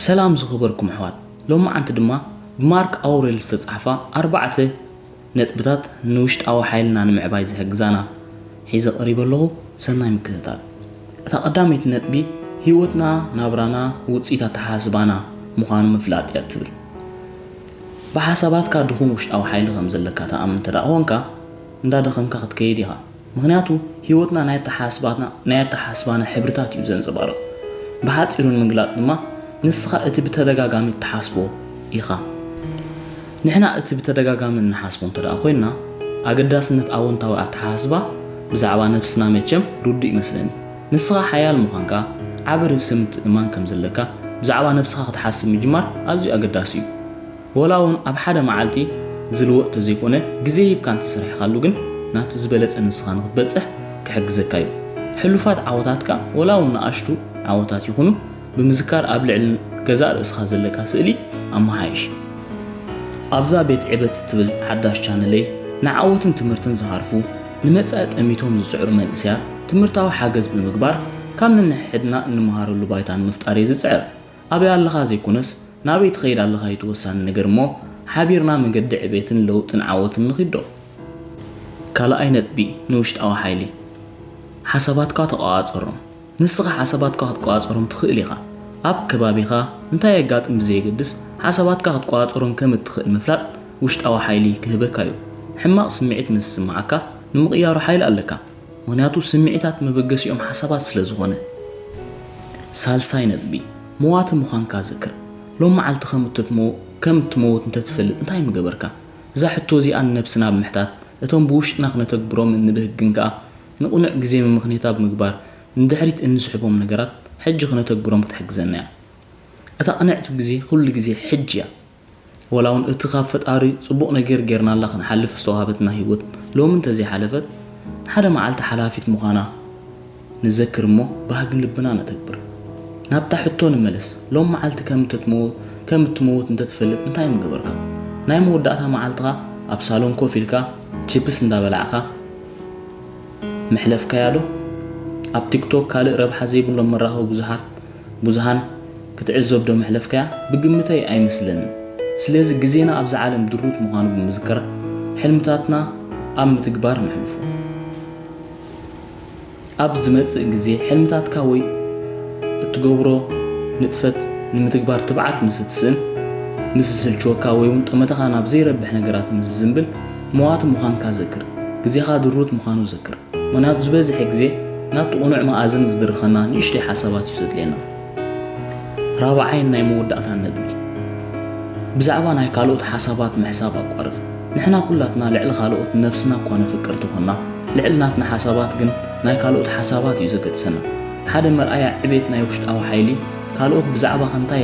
ሰላም ዝኸበርኩም ኣሕዋት፣ ሎማዓንቲ ድማ ብማርክ ኣውሬል ዝተጻሕፋ ኣርባዕተ ነጥብታት ንውሽጣዊ ሓይልና ንምዕባይ ዝሕግዛና ሒዘ ቀሪበ ኣለኹ። ሰናይ ምክትታል። እታ ቀዳመይቲ ነጥቢ፣ ህይወትና ናብራና ውጽኢት ኣተሓሳስባና ምዃኑ ምፍላጥ እያ ትብል። ብሓሳባትካ ድኹም ውሽጣዊ ሓይሊ ከም ዘለካ ትኣምን እንተ ደኣ ኾንካ፣ እንዳደኸምካ ክትከይድ ኢኻ። ምኽንያቱ ህይወትና ናይ ኣተሓሳስባና ናይ ኣተሓሳስባና ሕብርታት እዩ ዘንጸባርቕ። ብሓጺሩ ንምግላጽ ድማ ንስኻ እቲ ብተደጋጋሚ እትሓስቦ ኢኻ። ንሕና እቲ ብተደጋጋሚ እንሓስቦ እንተ ደኣ ኮይንና፣ ኣገዳስነት ኣወንታዊ ኣተሓሳስባ ብዛዕባ ነብስና መቸም ርዱእ ይመስለኒ። ንስኻ ሓያል ምዃንካ፣ ዓቢ ርእሰ ምትእምማን ከም ዘለካ ብዛዕባ ነብስኻ ክትሓስብ ምጅማር ኣዝዩ ኣገዳሲ እዩ። ወላ እውን ኣብ ሓደ መዓልቲ ዝልወጥ ተዘይኮነ፣ ግዜ ሂብካ እንተሰሪሕካሉ ግን ናብቲ ዝበለጸ ንስኻ ንኽትበጽሕ ክሕግዘካ እዩ። ሕሉፋት ዓወታትካ፣ ወላ እውን ንኣሽቱ ዓወታት ይኹኑ፣ ብምዝካር ኣብ ልዕሊ ገዛእ ርእስኻ ዘለካ ስእሊ ኣመሓይሽ። ኣብዛ ቤት ዕበት እትብል ሓዳሽ ቻነለይ፣ ንዓወትን ትምህርትን ዝሃርፉ፣ ንመጻኢ ጠሚቶም ዝጽዕሩ መንእሰያት ትምህርታዊ ሓገዝ ብምግባር፣ ካብ ነንሕድና እንመሃረሉ ባይታ ንምፍጣር እየ ዝጽዕር። ኣበይ ኣለኻ ዘይኮነስ፣ ናበይ ትኸይድ ኣለኻ እዩ እቲ ወሳኒ ነገር እሞ፣ ሓቢርና መገዲ ዕቤትን ለውጥን ዓወትን ንኺዶ። ካልኣይ ነጥቢ፣ ንውሽጣዊ ሓይሊ። ሓሳባትካ ተቆጻጸሮም። ንስኻ ሓሳባትካ ክትቆጻጸሮም ትኽእል ኢኻ። ኣብ ከባቢኻ እንታይ የጋጥም ብዘየገድስ፣ ሓሳባትካ ክትቆጻጸሮም ከም እትኽእል ምፍላጥ ውሽጣዊ ሓይሊ ክህበካ እዩ። ሕማቕ ስምዒት ምስ ዝስምዓካ፣ ንምቕያሩ ሓይሊ ኣለካ። ምኽንያቱ ስምዒታት መበገሲኦም ሓሳባት ስለ ዝኾነ። ሳልሳይ ነጥቢ፣ መዋቲ ምዃንካ ዝክር። ሎም መዓልቲ ከም እትትሞ-፣ ከም እትመውት እንተትፈልጥ እንታይ ምገበርካ? እዛ ሕቶ እዚኣ ንነብስና ብምሕታት፣ እቶም ብውሽጥና ክነተግብሮም እንብህግን ከኣ ንቕኑዕ ግዜ መመኽነይታ ብምግባር፣ ንድሕሪት እንስሕቦም ነገራት ሕጂ ክነተግብሮም ክትሕግዘና እያ። እታ ቅንዕቲ ግዜ ኩሉ ግዜ ሕጂ እያ። ወላ እውን እቲ ካብ ፈጣሪ ጽቡቕ ነገር ጌርናላ ክንሓልፍ ዝተዋህበትና ህይወት ሎሚ እንተዘይሓለፈት፣ ሓደ መዓልቲ ሓላፊት ምዃና ንዘክር እሞ ባህግን ልብና ነተግብር። ናብታ ሕቶ ንመለስ። ሎም መዓልቲ ከም እትትመው-፣ ከም እትመውት እንተትፈልጥ እንታይ ምገበርካ? ናይ መወዳእታ መዓልትኻ ኣብ ሳሎን ኮፍ ኢልካ ቺፕስ እንዳበላዕካ መሕለፍካያ ዶ? ኣብ ቲክቶክ ካልእ ረብሓ ዘይብሎም መራኸቢ ብዙሓት፣ ብዙሃን ክትዕዘብ ዶ መሕለፍካያ? ብግምተይ ኣይመስለንን። ስለዚ ግዜና ኣብዛ ዓለም ድሩት ምዃኑ ብምዝካር፣ ሕልምታትና ኣብ ምትግባር ነሕልፎ። ኣብ ዝመጽእ ግዜ፣ ሕልምታትካ ወይ እትገብሮ ንጥፈት ንምትግባር ትብዓት ምስ እትስእን፣ ምስ ዝስልችወካ ወይ እውን ጠመተኻ ናብ ዘይረብሕ ነገራት ምስ ዝዝንብል፣ መዋቲ ምዃንካ ዘክር። ግዜኻ ድሩት ምዃኑ ዘክር። ምኽንያቱ ዝበዝሐ ግዜ ናብቲ ቅኑዕ መኣዝን ዝድርኸና ንእሽተይ ሓሳባት እዩ ዘድልየና። ራብዓይን ናይ መወዳእታን ነጥቢ፣ ብዛዕባ ናይ ካልኦት ሓሳባት ምሕሳብ ኣቋርጽ። ንሕና ኩላትና ልዕሊ ካልኦት ነብስና እኳ ነፍቅር ተኾንና፣ ልዕሊ ናትና ሓሳባት ግን ናይ ካልኦት ሓሳባት እዩ ዘገድሰና። ሓደ መርኣያ ዕቤት ናይ ውሽጣዊ ሓይሊ፣ ካልኦት ብዛዕባኻ እንታይ